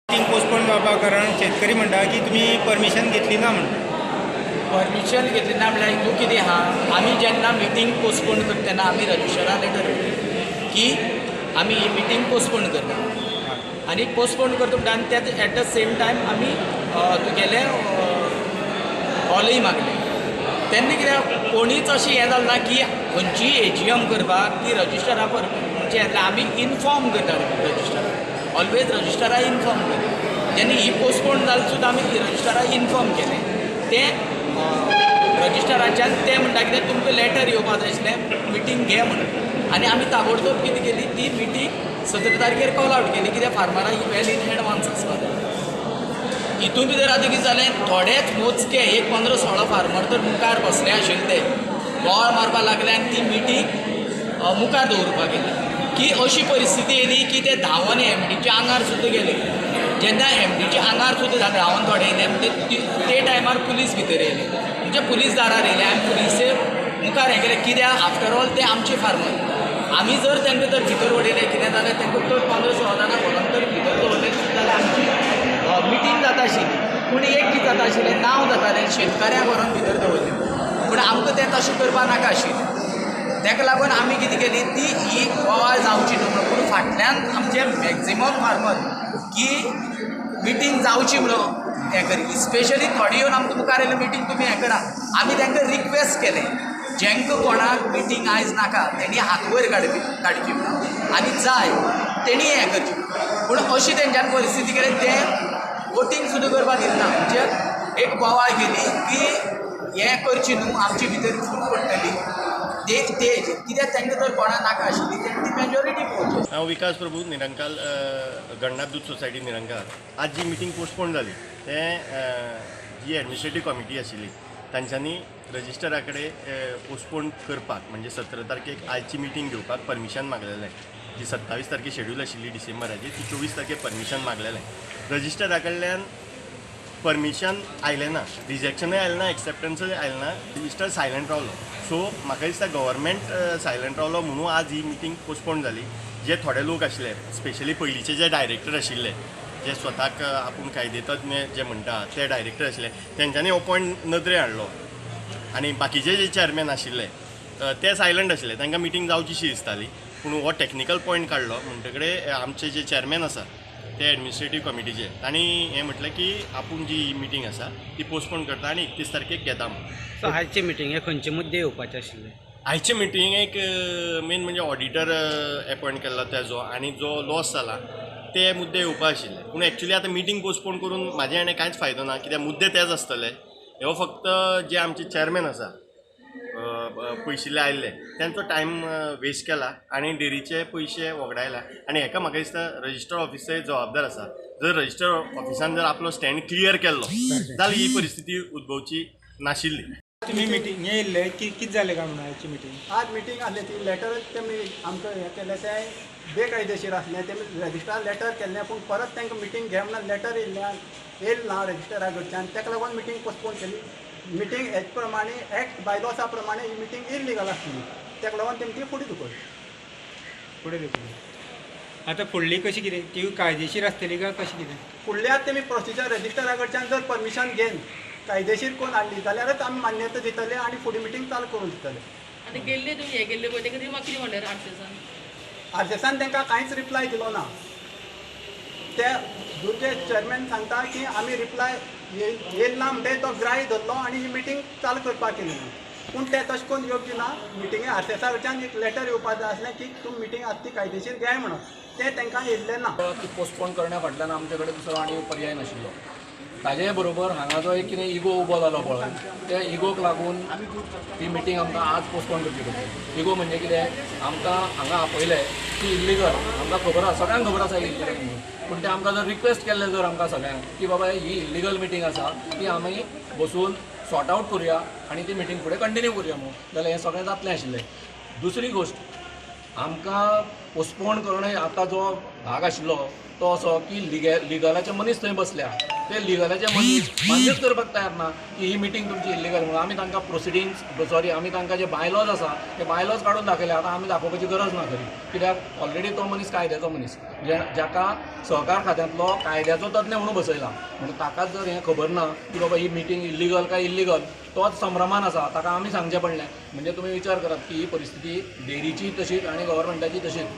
Meeting postpone जावपा कारण शेतकरी म्हणटा की तुमी परमिशन घेतली ना म्हणटा. परमिशन घेतली ना म्हणल्यार हितून कितें आहा, आमी जेन्ना मिटींग पोस्टपोन करता तेन्ना आमी रजिस्टराक लेटर की आमी ही मिटींग पोस्टपोन करता आनी पोस्टपोन करता म्हणटा आनी त्याच एट the same time आमी तुगेलें हॉलूय मागलें. तेन्ना कितें, कोणीच अशें हें जालें ना की खंयचीय एजीएम करपाक ती रजिस्टरा पर म्हणजे येतलें. आमी इनफॉर्म करता रजिस्टराक, ऑलवेज रजिस्टराक इनफॉर्म करता. जेन्ना ही पोस्टपोन जाली सुद्दां आमी रजिस्टराक इनफॉर्म केलें. तें रजिस्टराच्यान ते म्हणटा कितें, तुमकां लेटर येवपा जाय आशिल्लें, मिटींग घे म्हणून. आनी आमी ताबडतोब कितें केली, ती मिटींग 17 तारखेर कॉल आवट केली, कित्याक फार्मराक ही वेल इन एडवान्स आसपा जाय. हितून भितर आतां कितें जालें, थोडेच मोजके एक 15-16 फार्मर तर मुखार बसले आशिल्ले, ते बोवाळ मारपाक लागले आनी ती मिटींग मुखार दवरपाक गेली की अशी परिस्थिती येयली की ते धांवन एमडीच्या आंगार सुद्दां गेले. जेन्ना एमडीच्या आंगार सुद्दां धांवन थोडे येयले म्हणजे ते टायमार पुलीस भितर येयले, म्हणजे पुलीस दारार येयले आनी पुलिसे मुखार हें केलें, कित्याक आफ्टर ऑल ते आमचे फार्मर. आमी जर तांकां जर भितर उडयले कितें जाल्यार तांकां तर 15-16 जाणां व्हरोन तर भितर दवरले जाल्यार आमची मिटींग जाता आशिल्ली. पूण एक कितें जाता आशिल्लें, नांव जातालें, शेतकाऱ्यांक व्हरोन भितर दवरले. पूण आमकां तें तशें करपाक नाका आशिल्लें. ताका लागून आमी कितें केली, ती ही बोवाळ जावची न्हू म्हणून. पूण फाटल्यान आमचे मॅक्झिमम फार्मर की मिटींग जावची म्हणून हें करी. स्पेशली थोडे येवन आमकां मुखार येयले, मिटींग तुमी हें करा. आमी तांकां रिक्वेस्ट केलें, जेंकां कोणाक मिटींग आयज नाका तेणी हात वयर काडपी काडची म्हणून आनी जाय तेणी हें करचें. पूण अशी तेंच्यान परिस्थिती केली, तें वोटींग सुद्दां करपाक दिना. म्हणजे एक बोवाळ केली की हें करचें न्हू, आमचे भितर फूट पडटली. ते ते कित्याक तांकां जर कोणाक नाका आशिल्ली तेणी ती मेजॉरिटी पळोवची. हांव विकास प्रभू निरंकाल, गणनाथ दूद सोसायटी, निरंकाल. आज जी मिटींग पोस्टपोन जाली, तें जी एडमिनिस्ट्रेटीव कमिटी आशिल्ली तांच्यांनी रजिस्टरा कडेन पोस्टपोन करपाक, म्हणजे 17 तारखेक आयची मिटींग घेवपाक परमिशन मागलेलें. जी 27 तारखे शेड्यूल आशिल्ली डिसेंबराची, ती 24 तारखेक परमिशन मागलेलें. रजिस्टरा कडल्यान परमिशन आयलें ना, रिजेक्शनय आयलें ना, एक्सेप्टन्सय आयलें ना. रजिस्टर सायलंट रावलो. सो म्हाका दिसता गव्हर्मेंट सायलंट रावलो म्हणून आज ही मिटींग पोस्टपोन जाली. जे थोडे लोक आशिल्ले, स्पेशली पयलींचे जे डायरेक्टर आशिल्ले, जे स्वताक आपूण कायदेतज्ञ जे म्हणटा ते डायरेक्टर आशिल्ले, तेंच्यांनी हो पॉयंट नदरे हाडलो आनी बाकीचे जे चॅरमॅन आशिल्ले ते सायलंट आशिल्ले. तांकां मिटींग जावचीशी दिसताली, पूण हो टॅक्निकल पॉयंट काडलो म्हणटकडे आमचे जे चॅरमॅन आसा ते एडमिनिस्ट्रेटीव कमिटीचे, तांणी हें म्हटलें की आपूण जी मिटींग आसा ती पोस्टपोन करता आनी 31 तारखेक घेता म्हणून. सो आयचे मिटींगे खंयचे मुद्दे येवपाचे आशिल्ले? आयचे मिटिंगेक मेन म्हणजे ऑडिटर एपॉयंट केल्लो तेजो आनी जो लॉस जाला ते मुद्दे येवपा आशिल्ले. पूण एक्चुली आतां मिटींग पोस्टपोन करून म्हाजे हाणें कांयच फायदो ना, कित्याक मुद्दे तेच आसतले. हो फक्त जे आमचे चॅरमॅन आसा पयशिल्ले आयिल्ले, तेंचो टायम वेस्ट केला आनी डेरीचे पयशे वगडायला. आनी हेका म्हाका दिसता रजिस्टर ऑफिसय जबाबदार आसा. जर रजिस्टर ऑफिसान जर आपलो स्टँड क्लियर केल्लो जाल्यार ही परिस्थिती उद्भवची नाशिल्ली. तुमी मिटींग हे येयल्ले की कितें जालें काय म्हणून आयची मिटींग? आज मिटींग आसली, ती लेटर तेमी आमकां हें केलें तें बेकायदेशीर आसलें. तेमी रजिस्ट्रार लेटर केल्लें, पूण परत तांकां मिटींग घे म्हणून लेटर येयल्लें, येयलें ना रजिस्टरा कडच्यान. ताका लागून मिटींग पोस्टपोन केली. मिटींग हेच प्रमाणे, एक्ट बायलॉसा प्रमाणे ही मिटींग इलिगल आसली. ताका लागून तेमी ती फुडें धुकल्ली. फुडें धुकली. आतां फुडली कशी कितें, ती कायदेशीर आसतली काय कशी कितें? फुडल्या तेमी प्रोसिजर रजिस्टरा कडच्यान जर परमिशन घेवन कायदेशीर कोण हाडली जाल्यारच आमी मान्यता दितले आनी फुडें मिटींग चालू करून दितले. आतां गेल्ले तुमी, हे गेल्ले पळय, तेका म्हाका कितें म्हणलें आरसीएसान? आरसीएसान तांकां कांयच रिप्लाय दिलो ना. ते दुसरे चेअरमॅन सांगता की आमी रिप्लाय येयल ना म्हणटे तो ग्राह्य धरलो आनी ही मिटींग चालू करपाक केली म्हणून. पूण तें तशें करून योग्य ना. मिटिंगे आरसीएसा कडच्यान एक लेटर येवपाक जाय आसलें की तुमी मिटींग आसा ती कायदेशीर घेयाय म्हणून. तें तांकां येयल्लें ना. ती पोस्टपोन करण्या फाटल्यान आमचे कडेन दुसरो आनी पर्याय नाशिल्लो. ताजे बरोबर हांगा जो एक कितें इगो उबो जालो पळय, त्या इगोक लागून ती मिटींग आमकां आज पोस्टपोन करची पडली. इगो म्हणजे कितें, आमकां हांगा आपयले ती इल्लिगल, आमकां खबर आसा, सगळ्यांक खबर आसा इल्लिगल म्हणून. पूण ते आमकां जर रिक्वेस्ट केल्ले जर आमकां सगळ्यांक की बाबा ही इल्लिगल मिटींग आसा, ती आमी बसून सॉर्ट आवट करुया आनी ती मिटींग फुडें कंटिन्यू करुया म्हणून, जाल्यार हें सगळें जातलें आशिल्लें. दुसरी गोश्ट, आमकां पोस्टपोन करणें आतां जो भाग आशिल्लो तो असो की लिगलाचे मनीस थंय बसल्या. ते लिगलाचे मनीस मान्यूच करपाक तयार ना की ही मिटींग तुमची इल्लिगल म्हणून. आमी तांकां प्रोसिडिंग्स, सॉरी, आमी तांकां जे बायलॉज आसा ते बायलॉज काडून दाखयले. आतां आमी दाखोवपाची गरज ना खरी, कित्याक ऑलरेडी तो मनीस कायद्याचो मनीस, जे जाका सहकार खात्यांतलो कायद्याचो तज्ञ म्हणून बसयला, म्हणून ताकाच जर हें खबर ना की बाबा ही मिटींग इल्लिगल काय इल्लिगल, तोच संभ्रमान आसा, ताका आमी सांगचें पडलें. म्हणजे तुमी विचार करात की ही परिस्थिती डेअरीची तशीच आनी गव्हर्मेंटाची तशीच.